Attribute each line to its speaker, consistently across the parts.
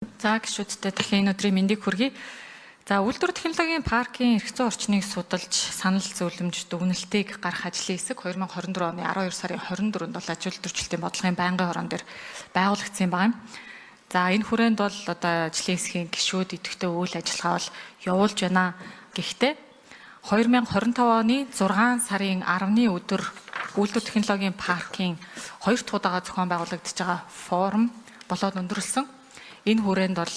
Speaker 1: За гишүүдтэй дахин энэ өдрийн мэндийг хүргэе. За үйлдвэр технологийн паркийн эрх зүйн орчныг судалж санал зөвлөмж дүгнэлтийг гаргах ажлын хэсэг 2024 оны 12 сарын 24-нд бол ажил үйлдвэрчлэлтийн бодлогын байнгын хорон дээр байгуулагдсан юм. За энэ хүрээнд бол одоо ажлын хэсгийн гишүүд идэвхтэй үйл ажиллагаа бол явуулж байна. Гэхдээ 2025 оны 6 сарын 10-ны өдөр үйлдвэр технологийн паркийн хоёр дахь удаага зохион байгуулагдаж байгаа форум болоод өндөрлсөн. Энэ хүрээнд бол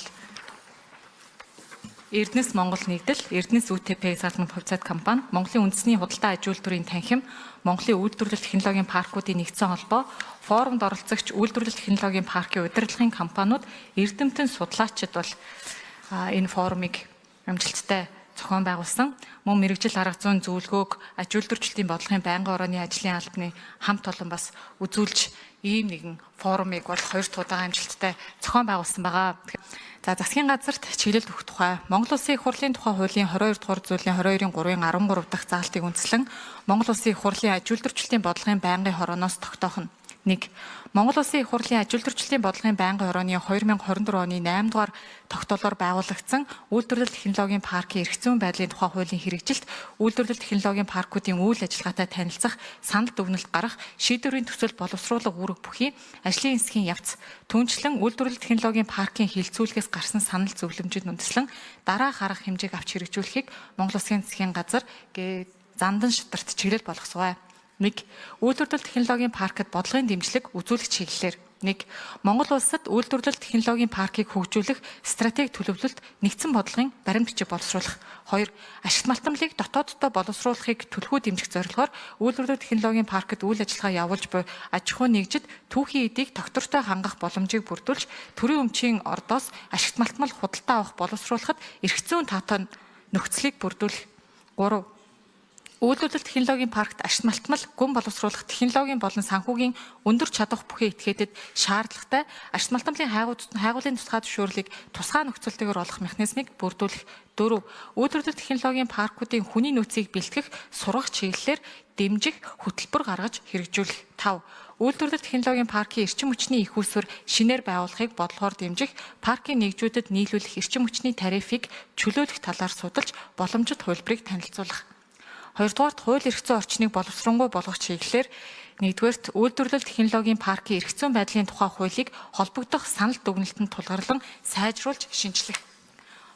Speaker 1: Эрдэнэс Монгол нэгдэл, Эрдэнэс ҮТП салбарын хувьцаат компани, Монголын үндэсний худалдаа аж үйлдвэрийн танхим, Монголын үйлдвэрлэл технологийн паркуудын нэгдсэн холбоо, форумд оролцогч үйлдвэрлэл технологийн паркийн удирдлагын компаниуд, эрдэмтэн судлаачид бол энэ форумыг амжилттай зохион байгуулсан. Мөн мэргэжил арга зүйн зөвлөгөөг аж үйлдвэрчлэлтийн бодлогын байнгын орооны ажлын албаны хамт олон бас үзүүлж ийм нэгэн форумыг бол хоёр дахь удаага амжилттай зохион байгуулсан байгаа. За засгийн газарт чиглэлд өгөх тухай Монгол Улсын их хурлын тухай хуулийн 22 дугаар зүйлийн 22-ын 3-ын 13 дахь заалтыг үндэслэн Монгол Улсын их хурлын аж үйлдвэрчлэлтийн бодлогын байнгын хорооноос тогтоох нь 1. Монгол Улсын их хурлын аж үйлдвэрчлэлийн бодлогын байнгын хорооны 2024 оны 8 дугаар тогтоолоор байгуулагдсан үйлдвэрлэл технологийн паркийн эрх зүйн байдлын тухай хуулийн хэрэгжилт, үйлдвэрлэл технологийн паркуудын үйл ажиллагаатай танилцах, санал дүгнэлт гаргах, шийдвэрийн төсөл боловсруулах үүрэг бүхий ажлын хэсгийн явц, түүнчлэн үйлдвэрлэл технологийн паркийн хилцүүлгээс гарсан санал зөвлөмжөд үндэслэн дараах арга хэмжээг авч хэрэгжүүлэхийг Монгол Улсын засгийн газар зандан шатарт чиглэл болгосгоо. 1. Үйлдвэрлэл технологийн паркт бодлогын дэмжлэг үзүүлэх чиглэлээр 1. Монгол улсад үйлдвэрлэл технологийн паркийг хөгжүүлэх стратеги төлөвлөлт нэгдсэн бодлогын баримт бичиг боловсруулах. 2. Ашигт малтамлыг дотооддоо боловсруулахыг түлхүү дэмжих зорилгоор үйлдвэрлэл технологийн паркт үйл ажиллагаа явуулж буй аж ахуйн нэгжид түүхийн эдийг тогтвортой хангах боломжийг бүрдүүлж, төрийн өмчийн ордоос ашигт малтмал худалдаа авах боловсруулахад эрх зүйн таатай нөхцөлийг бүрдүүлэх. 3. Үйлдвэрлэл технологийн паркт ашиг малтмал гүн боловсруулах технологийн болон санхүүгийн өндөр чадах бүхий этгээдэд шаардлагатай ашиг малтмалын хайгуулын тусгай зөвшөөрлийг тусгай нөхцөлтэйгээр олох механизмыг бүрдүүлэх. 4. Үйлдвэрлэл технологийн паркуудын хүний нөөцийг бэлтгэх, сургах чиглэлээр дэмжих хөтөлбөр гаргаж хэрэгжүүлэх. 5. Үйлдвэрлэл технологийн паркийн эрчим хүчний их усүр шинээр байгуулахыг бодлогоор дэмжих, паркийн нэгжүүдэд нийлүүлэх эрчим хүчний тарифыг чөлөөлөх талаар судалж, боломжит хувилбарыг танилцуулах. Хоёрдугаарт хууль эрх зүйн орчныг боловсронгуй болгох чиглэлээр нэгдүгээрт үйлдвэрлэл технологийн паркийн эрх зүйн байдлын тухай хуулийг холбогдох санал дүгнэлтэнд тулгуурлан сайжруулж шинчлэх.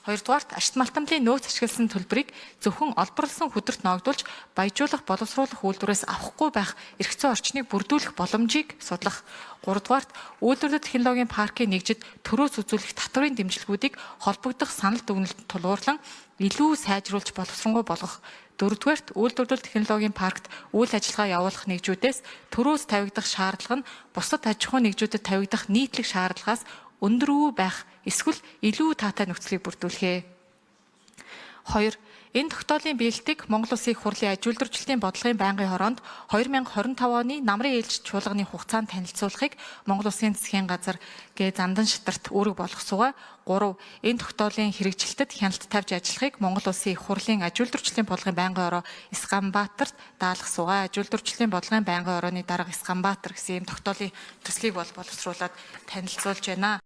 Speaker 1: Хоёрдугаарт ашигт малтамлын нөөц ашигласан төлбөрийг зөвхөн олборлосон хүдэрт ноогдуулж баяжуулах, боловсруулах үйлдвэрээс авахгүй байх эрх зүйн орчныг бүрдүүлэх боломжийг судлах. Гуравдугаарт үйлдвэрлэл технологийн паркийн нэгжид төрөөс үзүүлэх татварын дэмжлэгүүдийг холбогдох санал дүгнэлтэнд тулгуурлан илүү сайжруулж боловсронгуй болгох. Дөрөвдүгээрт үйлдвэрлэл технологийн паркт үйл ажиллагаа явуулах нэгжүүдээс төрөөс тавигдах шаардлага нь бусад аж ахуйн нэгжүүдэд тавигдах нийтлэг шаардлагаас өндөргүй байх эсвэл илүү таатай нөхцөлийг бүрдүүлэхээ. 2. Энэ тогтоолын биелэлтийг Монгол Улсын их хурлын аж үйлдвэрчлэлийн бодлогын байнгын хороонд 2025 оны намрын ээлжит чуулганы хугацаанд танилцуулахыг Монгол Улсын засгийн газар зандан шатарт үүрэг болгосууга. 3. Энэ тогтоолын хэрэгжилтэд хяналт тавьж ажиллахыг Монгол Улсын их хурлын аж үйлдвэрчлэлийн бодлогын байнгын ороо Исганбаатарт даалгасууга. Аж үйлдвэрчлэлийн бодлогын байнгын орооны дарга Исганбаатар гэсэн ийм тогтоолын төслийг бол боловсруулад танилцуулж байна.